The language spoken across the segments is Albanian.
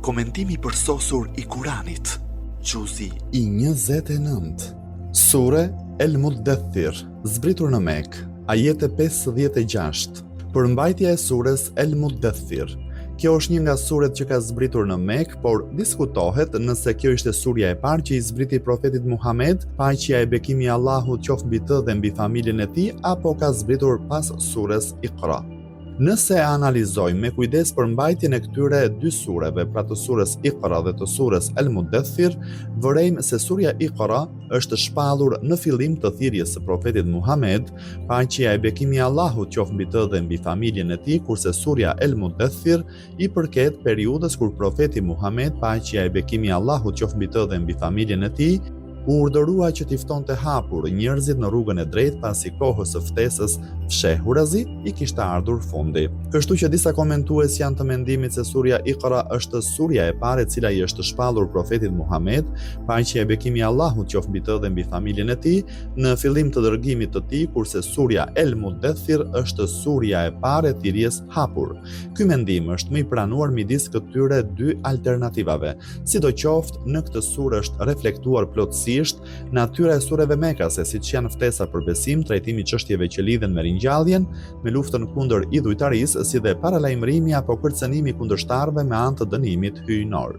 Komentimi i përsosur i Kuranit, Xhuzi i 29. Sure El Muddethir, zbritur në Mekë, ajete 56. Përmbajtja e sures El Muddethir. Kjo është një nga suret që ka zbritur në Mekë, por diskutohet nëse kjo ishte surja e parë që i zbriti profetit Muhamed, paqja e bekimi i Allahut qoftë mbi të dhe mbi familjen e tij, apo ka zbritur pas sures Iqra. Nëse e analizojmë me kujdes përmbajtjen e këtyre dy sureve, pra të sures Iqra dhe të sures El Muddethir, vërejmë se surja Iqra është shpallur në fillim të thirrjes së profetit Muhamed, paqja e bekimi i Allahut qoftë mbi të dhe mbi familjen e tij, kurse surja El Muddethir i përket periudhës kur profeti Muhamed, paqja e bekimi i Allahut qoftë mbi të dhe mbi familjen e tij, u urdhërua që t'i ftonte hapur njerëzit në rrugën e drejtë pasi kohës së ftesës fshehurazi i kishte ardhur fundi. Kështu që disa komentues janë të mendimit se surja Iqra është surja e parë e cila i është shpallur profetit Muhamed, paqja e bekimi i Allahut qoftë mbi të dhe mbi familjen e tij, në fillim të dërgimit të tij, kurse surja El Muddethir është surja e parë e thirrjes hapur. Ky mendim është më i pranuar midis këtyre dy alternativave. Sidoqoftë, në këtë sure është reflektuar plotësisht natyra e sureve mekase, siç janë ftesa për besim, trajtimi i çështjeve që lidhen me ringjalljen, me luftën kundër idhujtarisë, si dhe paralajmërimi apo kërcënimi i kundërshtarëve me anë të dënimit hyjnor.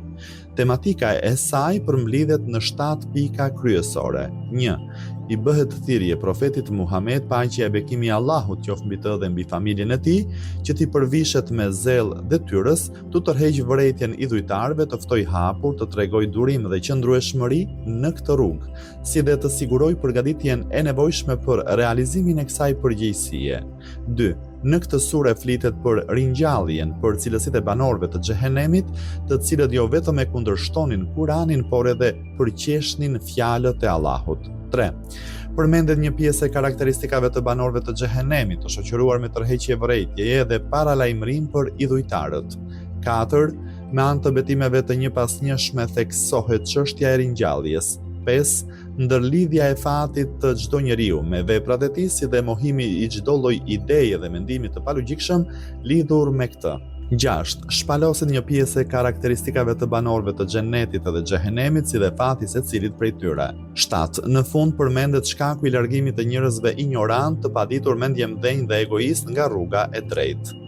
Tematika e saj përmblidhet në 7 pika kryesore. 1. I bëhet thirrje profetit Muhamed, paqja e bekimi i Allahut qoftë mbi të dhe mbi familjen e tij, që t'i përvishet me zell detyrës, t'u tërheqë vërejtjen idhujtarëve, të ftojë hapur, të tregojë durim dhe qëndrueshmëri në këtë rrugë, si dhe të sigurojë përgatitjen e nevojshme për realizimin e kësaj përgjegjësie. 2. Në këtë sure flitet për ringjalljen, për cilësitë e banorëve të Xhehenemit, të cilët jo vetëm e kundërshtonin Kuranin, por edhe përqeshnin fjalët e Allahut. 3. Përmendet një pjesë e karakteristikave të banorëve të Xhehenemit, të shoqëruar me tërheqje vërejtjeje dhe paralajmërim për idhujtarët. 4. Me anë të betimeve të njëpasnjëshme theksohet çështja e ringjalljes. 5. Ndërlidhja e fatit të çdo njeriu me veprat e tij si dhe mohimi i çdo lloj ideje dhe mendimi të palogjikshëm lidhur me këtë. 6. Shpaloset një pjesë e karakteristikave të banorëve të Xhenetit dhe Xhehenemit si dhe fati i secilit prej tyre. 7. Në fund përmendet shkaku i largimit të njerëzve injorantë, të paditur, mendjemëdhenj dhe egoistë nga rruga e drejtë.